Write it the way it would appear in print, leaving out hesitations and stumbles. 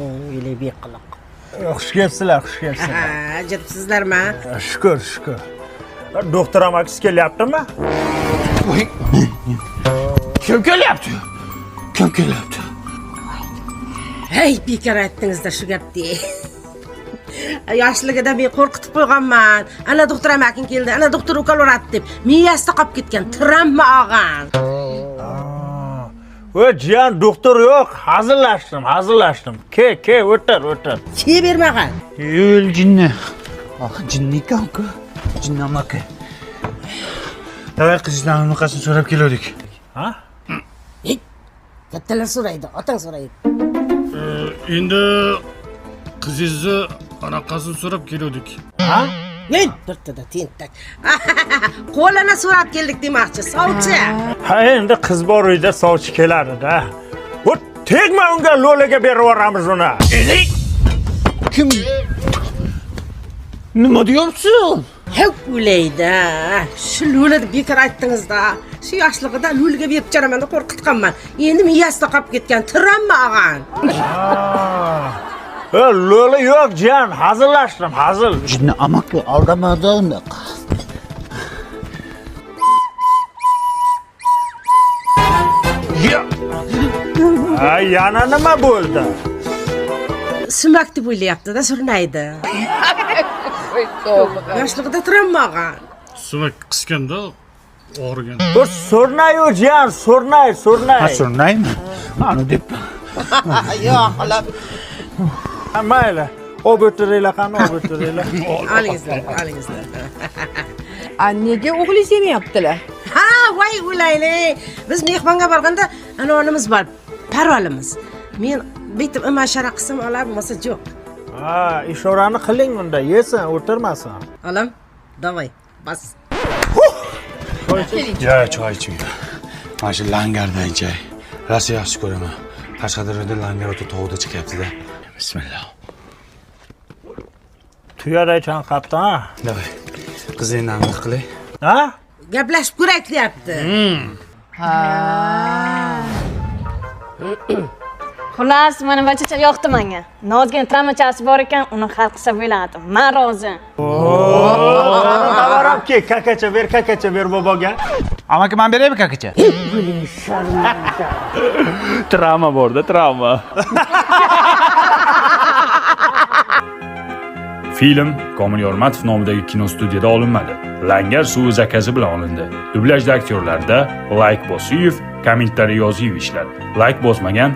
O'ylay beqiliq. Xush kelibsizlar, xush kelibsizlar. Ha, jiribsizlarmi? Shukur, shukur. Doktor amakisi kelyaptimi? Kim kelyapti? Kim kelyapti? Hey, bekor aytdingizda shu gapni. Yoshligida men qo'rqitib qo'yganman. Ana doktor amaking keldi, ana doktor ukol uradi deb. Miyasida qolib ketgan, travma olgan. O jiyan, doktor yo'q, hazillashdim, hazillashdim. Ke, ke, o'tir, o'tir. Ke bermagan. Yo'l jinni. Ah, jinni ekan-ku. Jinni amaki. Davay, qizingizdan anaqasini so'rab keluvdik. Ha? Hey, kattalar so'raydi, otang so'raydi. Endi qizingizni anaqasini so'rab keluvdik. Ha? Men birtada tentak. Qo'lini so'rab keldik demoqchi, sovchi. Ha, endi qiz bor uyda sovchi keladi-da. Bu tegma unga, Lo'liga berib yuboramiz uni. Kim? Nima deyapsiz? Hep o'laydi. Shu Lo'la deb bekor aytdingiz-da. Shu yoshligida Lo'liga berib chiqaraman deb qo'rqitganman. Endi miyasida qolib ketgan, travma olgan. E, Lo'li yo'q, jiyan, hazillashdim, hazil. Jinni amaki aldamadi unaqa. Ha, yana nima bo'ldi? Sumak deb o'ylayapti-da, surnaydi. Yoshligida travma olgan. Sumak qisganda og'rigan. Bu surnay-u jiyan, surnay, surnay. Ha, surnaymi? Ani deb. Yo'q, xolos. Ha, mayli. Olib o'tiringlar, qani, olib o'tiringlar. Olingizlar, olingizlar. A nega o'g'lingiz yemayaptilar? Ha, voy o'laylik. Biz mehmonga borganda anonimiz bor, parolimiz. Men bitib ima ishora qilsam olar, bo'lmasa yo'q. Ha, ishorani qiling unda, yesin, o'tirmasin. Olam, давай, bas. Ya, choy iching. Mana shu langardan chay. Rosa yaxshi ko'raman. Qashqadaryoda langar o'ta tog'da chiqyapti-da. Bismillah. Tuyaday chanqabdi, ha? Davay. Qizingni aniq qilay. Ha? Gaplashib ko'raylik deyapti. Xullas, mana bachacha yoqdi menga. Ozgina travmachasi bor ekan, uni hal qilsa bo'ladi. Men rozi. Tovaram ke, kakacha ber, kakacha ber boboga. Amaki, men beraymi kakacha? Travma borda, travma. Film Komil Yormatov nomidagi kino studiyada olinmadi. Langar suvi zakazi bilan olindi. Dublyajda aktyorlarda Layk Bosiyev, kommentariy Yoziyev ishladi. Layk bosmagan